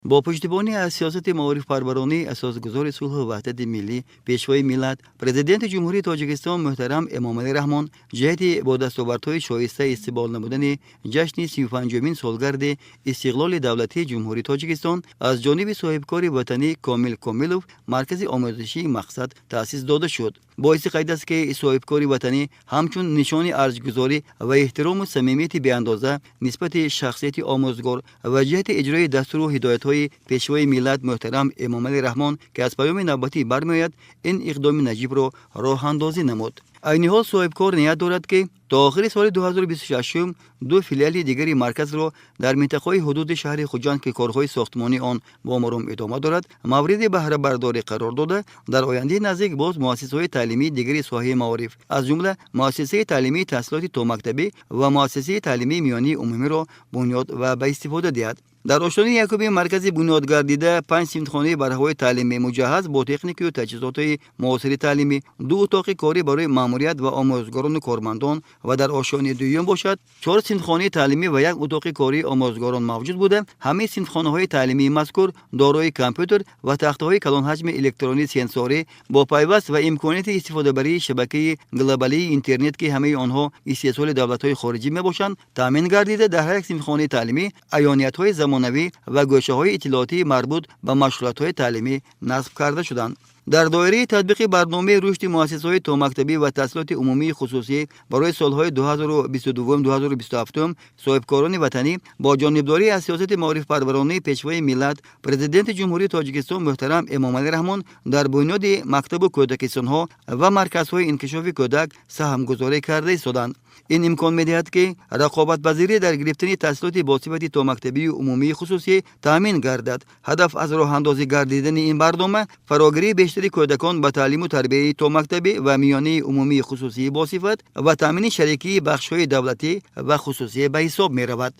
Бо пуштибонӣ аз сиёсати маорифпарваронии асосгузори сулҳу ваҳдати миллӣ, Пешвои миллат, Президенти Ҷумҳурии Тоҷикистон муҳтарам Эмомалӣ Раҳмон, ҷиҳати бо дастовардҳои шоиста истиқбол намудани ҷашни 35-умин солгарди истиқлоли давлатии Ҷумҳурии Тоҷикистон, аз ҷониби соҳибкори ватанӣ Комил Комилов маркази омӯзишии «Мақсад» таъсис дода шуд. Боиси қайд аст, ки соҳибкори ватанӣ ҳамчун нишони арҷгузорӣ ва эҳтирому самимияти беандоза нисбати шахсияти омӯзгор ва ҷиҳати иҷрои дастуру ҳидоятҳои Пешвои миллат муҳтарам Эмомалӣ Раҳмон, ки аз паёми навбатӣ бармеояд, ин иқдоми наҷибро роҳандозӣ намуд. Айни ҳол соҳибкор ният дорад, ки то охири соли 2026 ду филиали дигари марказро дар минтақаҳои ҳудуди шаҳри Хуҷанд, ки корҳои сохтмонии он бомаром идома дорад, мавриди баҳрабардорӣ қарор дода, дар ояндаи наздик боз муассисаҳои таълимии дигари соҳаи маориф, аз ҷумла муассисаи таълимии таҳсилоти томактабӣ ва муассисаи таълимии миёнии умумиро бунёд ва ба истифода диҳад. Дар ошёнаи якуми маркази бунёдгардида панҷ синфхонаи барҳавои таълимӣ, муҷаҳҳаз бо техникаю таҷҳизотҳои муосири таълимӣ, ду утоқи корӣ барои маъмурият ва омӯзгорону кормандон ва дар ошёнаи дуюм бошад, чор синфхонаи таълимӣ ва як утоқи кории омӯзгорон мавҷуд буда, ҳамаи синфхонаҳои таълимии мазкур дорои компютер ва тахтаҳои калонҳаҷми электронии сенсорӣ бо пайваст ва имконияти истифодабарии шабакаи глобалии интернет, ки ҳамаи онҳо истеҳсоли давлатҳои хориҷӣ мебошанд, таъмин гардида, дар ҳар як синфхонаи таълимӣ аёниятҳои замонавӣ ва гӯшаҳои иттилоотии марбут ба машғулиятҳои таълимӣ насб карда шуданд. Дар доираи татбиқи барномаи рушди муассисаҳои томактабӣ ва таҳсилоти умумии хусусӣ барои солҳои 2022-2027, соҳибкорони ватанӣ бо ҷонибдорӣ аз сиёсати маорифпарваронии Пешвои миллат, Президенти Ҷумҳурии Тоҷикистон муҳтарам Эмомалӣ Раҳмон, дар бунёди мактабу кӯдакистонҳо ва марказҳои инкишофи кӯдак саҳмгузорӣ карда истоданд. Ин имкон медиҳад, ки рақобатпазирӣ дар гирифтани таҳсилоти босифати томактабию умумии хусусӣ таъмин гардад. Ҳадаф аз роҳандозӣ гардидани ин барнома фарогирии бештари кӯдакон ба таълиму тарбияи томактабӣ ва миёнаи умумии хусусии босифат ва таъмини шарикии бахшҳои давлатӣ ва хусусӣ ба ҳисоб меравад.